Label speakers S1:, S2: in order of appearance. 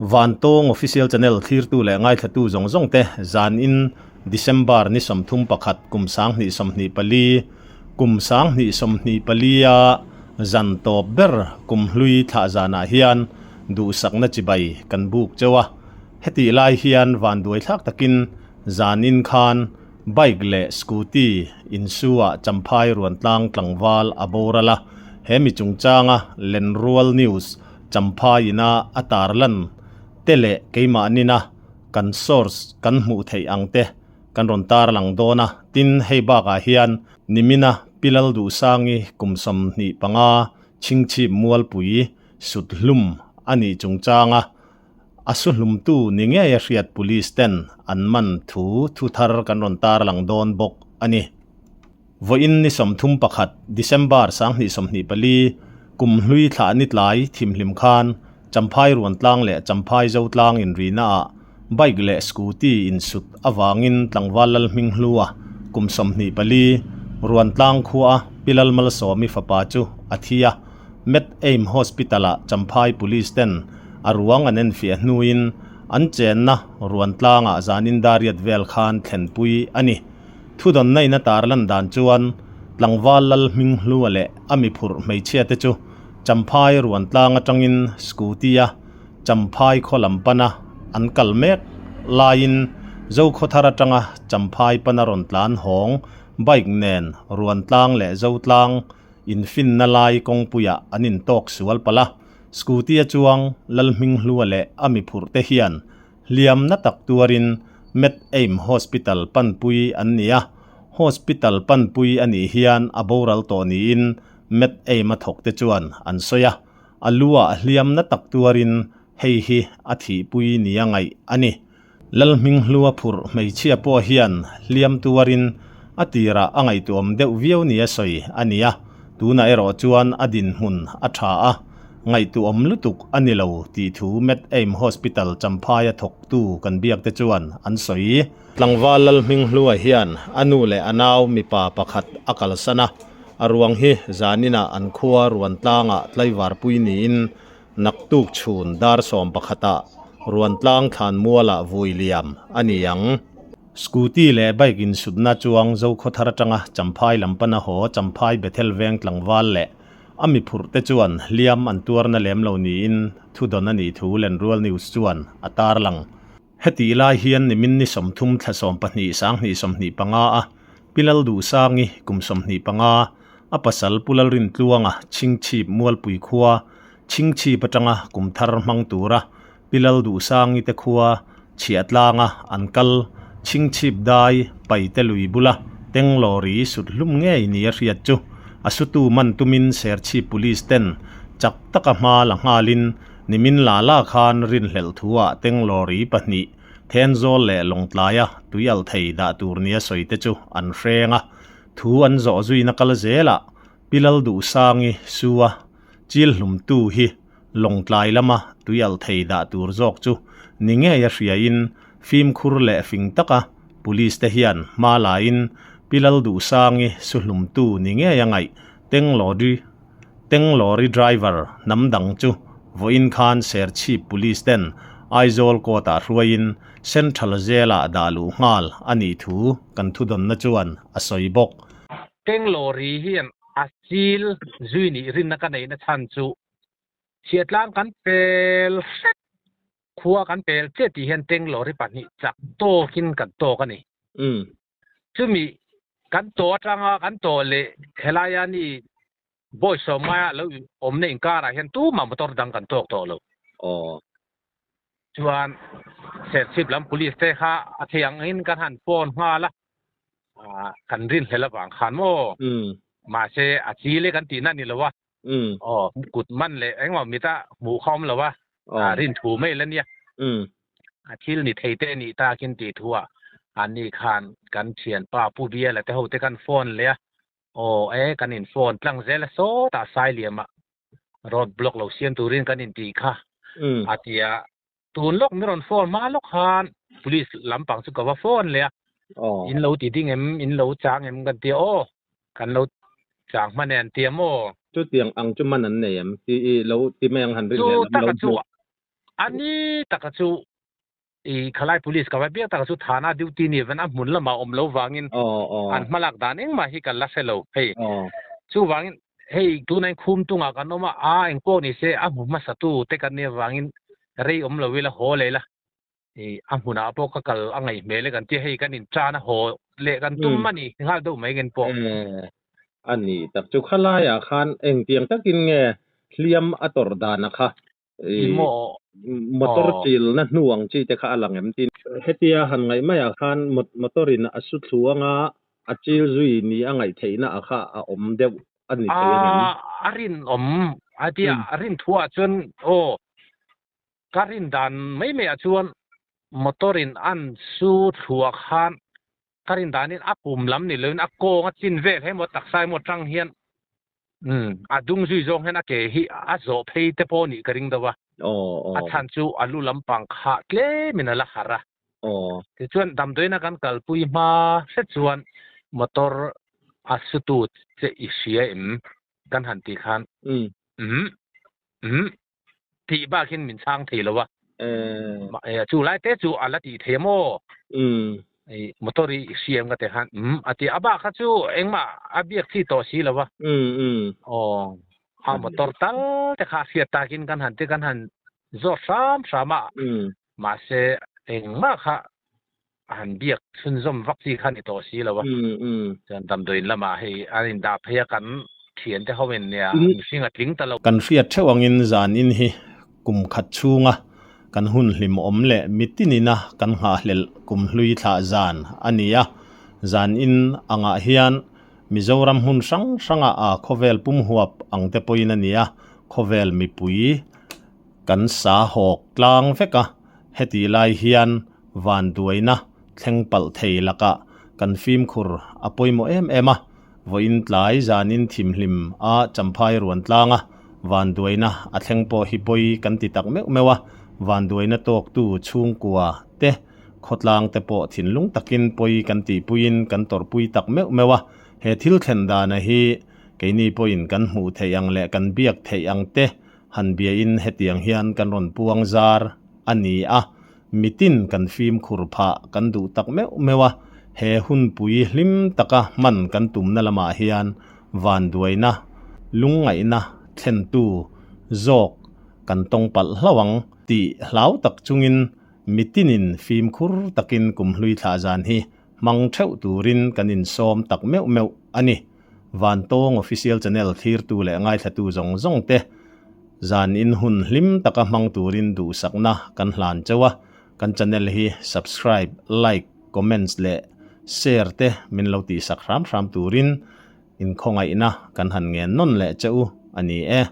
S1: Vantawng Official Channel thlirtu leh ngaithlatu zawng zawng te zanin December ni 31 kum 2024, kum 2024 a zan tawp ber kum hlui thlah zanah hian duhsakna chibai kan buk cheu a. Hetih lai hian vanduai thlak takin zanin khan Bike leh scooty insu-ah Champhai Ruantlang tlangval a boral a, he mi chungchanga Lenrual News Champhai ina a tarlan te leh keimahnin a kan source kan hmuh theih ang te kan rawn tarlang dawn a. Tin, hei bakah hian nimina Pi Lalduhsangi kum 25 Chhingchhip Mualpui Suthlum a nih chungchanga A su hlumtu ni ngei a hriat Police ten an man thu thu thar kan rawn tarlang dawn bawk a ni. Vawiin ni 31 December 2024, kum hlui thlah ni tlai thimhlim khan Champhai Ruantlang leh Champhai Zotlang inrina ah bike leh scooty insut avangin tlangval Lalhminghlua kum 24, Ruantlang khua a Pi Lalmalsawmi fapa chu a thi a. Med Aim Hospital-ah Champhai Police ten a ruang an enfiah hnuin an chenna ruan tlangah zanin dariat vel khan thlenpui a ni. Thudawnna in a tarlan dan chuan tlangval Lal Hminghlua leh a mi phurh hmeichhia te chu Champhai ruan tlang atangin scooty-a Champhai khaw lam pana an kal mek laiin Zokhawthar atanga Champhai pana rawn tlan hawng bike nen ruan tlang leh Zotlang Infinna lai kawngpuiah an intawk sual palh a, scooty-a chuang Lalhminghlua leh a mi phurhte hian hliamna tak tuarin Med Aim Hospital panpui an ni a, hospital panpui a nih hian a boral tawh niin Med Aim-a thawkte chuan an sawi a, a luah hliamna tak tuarin hei hi a thihpui nia ngaih a ni. Lalhminghlua phurh hmeichhia pawh hian hliam tuarin a tirah a ngaihtuahawm deuh viau nia sawi a ni a, tunah erawh chuan a dinhmun a tha a, ngaihtuahawm lutuk a ni lo tih thu Med Aim Hospital Champhaia thawktu kan biak te chuan an sawi. Tlangval Lalhminghlua hian a nu leh a nau mipa pakhat a kalsan a, a ruang hi zaninah an khua Ruantlangah tlaivarpui niin Naktuk chhun dar sawm pakhatah Ruantlang thlan mualah vui liam a ni ang. Scooty leh bike insutna chuang Zokhawthar atanga Champhai lam pana haw Champhai Bethel veng tlangval leh a mi phurh te chuan hliam an tuarna lem lo niin thudawn a nih thu Lenrual News chuan a tarlang. Hetih lai hian nimin ni 30 thla 12 2025 a Pi Lalduhsangi kum 25, a pasal Pu Lalrintluanga Chhingchhip Mualpui khua Chhingchhip atanga kum thar hmang tura Pi Lalduhsangi te khua chhiahtlanga an kal Chhingchhip dai Paite lui bula Tenglawri sut hlum ngei ni a hriat chu a sutu man tumin Serchhip Police ten chak taka hma la nghalin Nimin la la khan rinhlelh thuah Tenglawri pahnih, Thenzawl leh Lawngtlaia tuial thei dah tur nia sawi te chu an hreng a. Thu an zawh zuina kal zelah Pi Lalduhsangi Sua chil hlumtu hi Lawngtlai lama tuial thei dah tur zawk chu ni ngei a hriain fimkhur leh fing taka Police te hian hma lain Pi Lalduhsangi su hlumtu ni ngei a ngaih Tenglawri Tenglawri driver hnam dang chu vawiin khan Serchhip Police ten Aizawl court-ah hruaiin Central Jail-ah dah luh nghal a nih thu kan thudawnna chuan a sawi bawk.
S2: Tenglawri hian a chil zui nih rinna ka neihna chhan chu chhiatlang kan pel hret, khua kan pel chiah tih hian Tenglawri pahnih chak tawkin kan tawk a ni. Chumi kan tawh atanga kan tawh leh helaia ni bawi sawm ngaia lo awmna inkarah hian tumah motor dang kan tawk tawh lo. Chuan Serchhip lam police te kha a thei angin kan han phone nghal a, kan rinhlel avang khan maw? Mahse a chil e kan tihna a ni lo a, kut man leh engemaw mita hmuh kha awm lo a, rin thu mai la nia. A thil ni thei te nih takin tih thu ah anni khan kan thianpa Pu Biala te ho te kan phone leh a, aw e kan in phone tlang zel a sawtah Sailiam ah road block lo siam turin kan in tih kha a ti a, tun lawk min rawn phone hma lawk khan police lampang chu ka va phone leh a, in lo ti ding em, in lo chang em kan ti a, aw kan lo chang hman e an ti a maw?
S1: Chutiang ang chu man an nei em? Ti i lo ti mai ang han rin leh lam lo hmuh.
S2: Ani taka chu i khalai police ka vai biak taka chu thana duty ni ven a hmun lamah awm lo vangin an hmalak dan engmah hi kan la hre lo hei. Chuvangin hei tuna in khum tungah kan awm a, a engpawh ni se a hmu hmasa tu te kan nih avangin rei awm lo ila haw leh ila i a hmunah pawh ka kal a ngaih hmel e kan tia hei kan intan a haw leh kan tum a ni nghal deuh mai ngen pawh.
S1: A ni tak chu khalaiah khan engtiang takin nge hliam a tawrh dana kha Motor chilna hnu ang chi te kha a lang em tin? Hetia han ngaih maiah khan motor in a su thlu anga a chil zui ni a ngaih theihna ah kha a awm deuh a ni thei ang em?
S2: A rinawm a tia a rin thuah chuan aw ka rin dan mai maiah chuan motor in an su thluah khan ka rin danin a pum lam ni loin a kawng a chin vel he maw taksa emaw tang hian umm a dung zui zawng hian a ke hi a zawh phei te pawh nih ka ring deuh a, a chhan chu a lu lampang kha tlemin a la harh a, tichuan damdawiina kan kalpui hma hret chuan motor a sutu che i hria em kan han tih khan umm umm tih bakin min chhang thei lo a. Chu lai te chu a la tih thei a maw? Motor i hriam ka ti khan umm a ti a. A bak kha chu engmah a biak chi tawh si lo a. Aw a motor tal te kha a hriat takin kan han ti kan han zawt hram hram a. Mahse engmah kha a han biak chhunzawm vak chi kha ni tawh si lo a. Chuan damdawiin lamah hei an indah phei a kan thiante ho in nia mihring a tling ta lo.
S1: Kan hriat theuh angin zan in hi kum khat chhunga kan hun hlim awm leh mitinina kan nghahhlelh kum hlui thlah zan a ni a. Zan in angah hian Mizoram hmun hrang hranga a khawvel pum huap ang te pawhin a ni a, khawvel mipui kan sa hawk tlang vek a, heti lai hian vanduaina thleng palh thei lakah kan fimkhur a pawimawh em em a, vawiin tlai zanin thimhlim a Champhai ruan tlanga vanduaina a thleng pawh hi pawi kan ti tak meuh meuh a, vanduaina tawktu chhungkua te khawtlang te pawh thinlung takin pawi kan tihpuiin kan tawrhpui tak meuh meuh a, he thil thlen dana hi keini pawhin kan hmuh theih ang leh kan biak theih ang te han biain hetiang hian kan rawn puang zar a ni a, mitin kan fimkhur phah kan duh tak meuh meuh a, he hunpui hlim taka hman kan tumna lamah hian vanduaina, lungngaihna thlentu zawk kan tawng palh hlauh ang tih hlau tak chungin mitinin fimkhur takin kumhlui thlah zan hi hmang theuh turin kan insawm tak meuh meuh a ni. Vantawng Official Channel thlirtu leh ngaithlatu zawng zawng te zan in hun hlim taka hmang turin duhsakna kan hlan cheu a, kan channel hi subscribe, like, comments leh share te min lo tihsak hram hram turin inkhawngaihna kan han ngen nawn leh che u a ni e.